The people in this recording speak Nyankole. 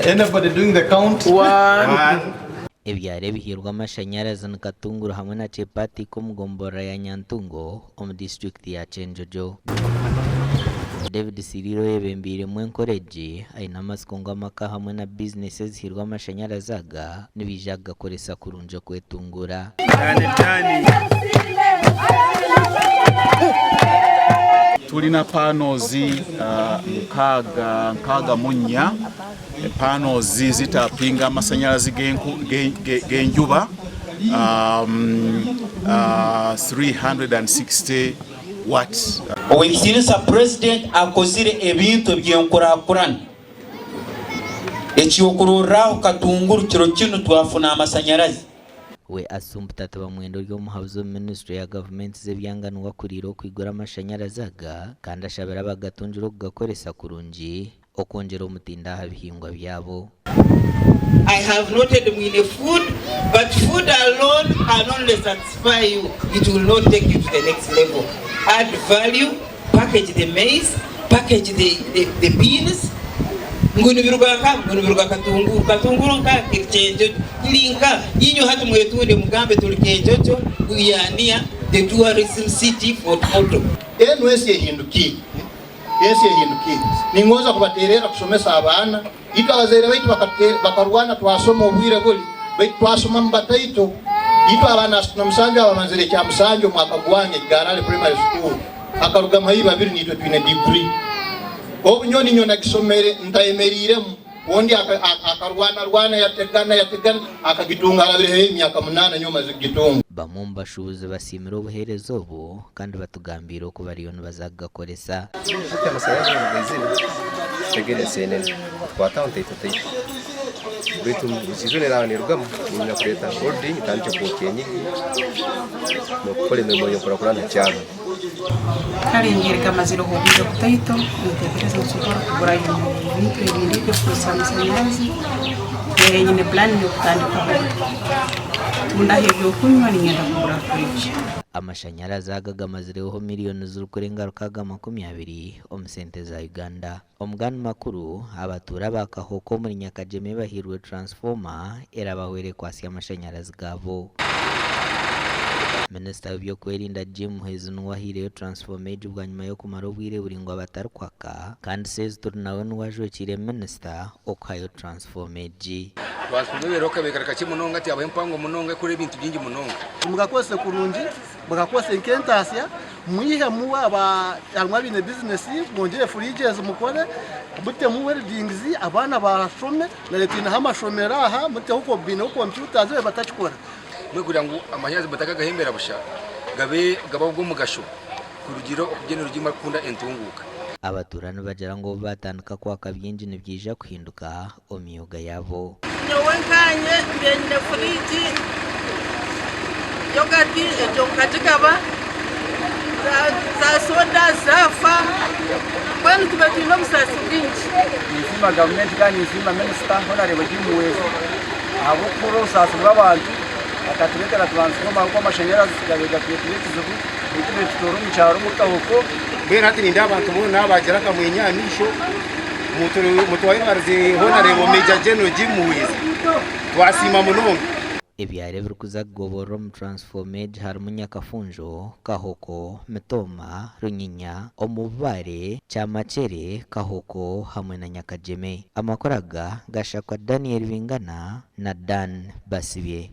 Anybody doing the count? One. Ebyaro ebihairwe amashanyarazi ni Katunguru hamwe na Chepatika omu gomborora ya Nyantungo omu disiturikiti ya Kyenjojo. David Siriire oyebembeiremu enkora egi aine amatsiko ngu amaka hamwe na bizinesi ezihairwe amashanyarazi aga nibaija kugakoresa kurungi okwetunguura. Tulina panels 664, panels zitapinga amasanyarazi g'enjuba 360 watts. Ow'ekitiinisa Purezidenti akozire ebintu eby'enkurakurana. Ekyokurorraho Katunguru kiro kinu twafuna amasanyarazi. We Assumpta Tibamwenda ori omuhabuzi omu minisiture ya gavumenti z'ebyanga niwe akuriire okwigura amashanyarazi aga kandi ashabire abagatungire okugakoresa kurungi okwongyera omutindo aha bihingwa byabo. I have noted mwine food but food alone can only satisfy you it will not take you to the next level add value package the maize package the, the, the beans ngu nibiruga nka ngu nibiruga katunguru katunguru nka kiri kyenjojo kiri nka inywe hati mwetunde mugambe turi kyenjojo we are near the tourism city Fort Portal. Enu ensi ehindukire, ensi ehindukire. Ningonza kubatererra kusomesa abaana. Itwe abazaire baitu bakarwana twasoma obwire buli, baitu twasomamu bataito. Itwe abaana asatu na musanju abamazire ekya musanju omwaka gwange Kigarale Primary School, hakarugamu haihi babiri naitwe twine diguri. Obu nyowe ninyowe nagisomere ntayemeriiremu, ondi akarwanarwana yategana yategana akagitunga harabire haihi emyaka munaana nyowe mazire kugitunga. Bamwe omu bashuubuzi basiimire obuheereza obu kandi batugambiire oku bariyo nibaza kugakoresa. Hati amasanyarazi obu gaizire tutegere ensenene tukwataho ntaito taito baitu season eraaba nerugamu niinyija kureeta welding ntandike kwokya enyigi n'okukora emirimo y'enkurakurana ha kyaro. Kare ngiire kamazireho obwire butaito ninteekereza nsobora kugurayo ebintu ebindi eby'okukozesa amasanyarazi nyine puraani y'okutandikaho kutundaho eby'okunywa niinyenda kugura fridge. Amashanyarazi aga gamazireho miriyoni zirikurenga 620 omu sente za Uganda. Omu gandi makuru, abatuura ba Kahoko omuri Nyakagyeme bahairwe transformer erabahwere kwasya amashanyarazi gaabo. Minisita w'eby'okwerinda Jim Muhwezi niwe ahaireyo transformer egi bwanyima y'okumara obwire buraingwa batarikwaka kandi Sezi Turinawe niwe ajwekiire minisita okuhayo transformer egi. Transformer ebeereho kabaire kari kakye munonga tiyabaho empango munonga ekora ebintu bingi munonga. Mugakozese kurungi, mugakozese nk'entaasya, mwihemu aba harimu abaine bizinesi mwongyere fridges mukore, mutemu weldings abaana bashome, naitwe twineho amashomero aha muteho baineho computers batakikora. Mbwenu kugira ngu amashanyarazi batakagahembera busha gabe gabe ag'omugasho kurugiirira oku General Jim arikukunda entunguuka. Abatuura nibagira ngu obu baatandika kwaka bingi nibyija kuhinduka omu myooga yaabo. Nyowe nkanye mbiire nyine furiigi, yogati egyo nkagigaba, za soda zaafa, mbwenu tubaire twine obusaasi bwingi. Ninsiima gavumenti kandi ninsiima minisita Honarebo Jim Muhwezi ahabw'okuhurira obusaasi bw'abantu akatureetera turansifoma ahabw'okuba amashanyarazi gabaire gatureeteire ekizibu beitu tubaire nitutuura omu kyaro omuri Kahoko. Mbwenu hati nindeeba abantu boona baagira akamwenyo aha maisho. Mutwebarize Honarebo Major General Jim Muhwezi. Twasiima munonga. Ebyaro ebirikuza kugoborora omu transformer egi harimu Nyakafunjo, Kahoko, Mitooma, Runyinya, Omububare, Kyamakyere, Kahoko hamwe na Nyakagyeme. Amakuru aga gashakwa Daniel Bingana na Dan Basibye.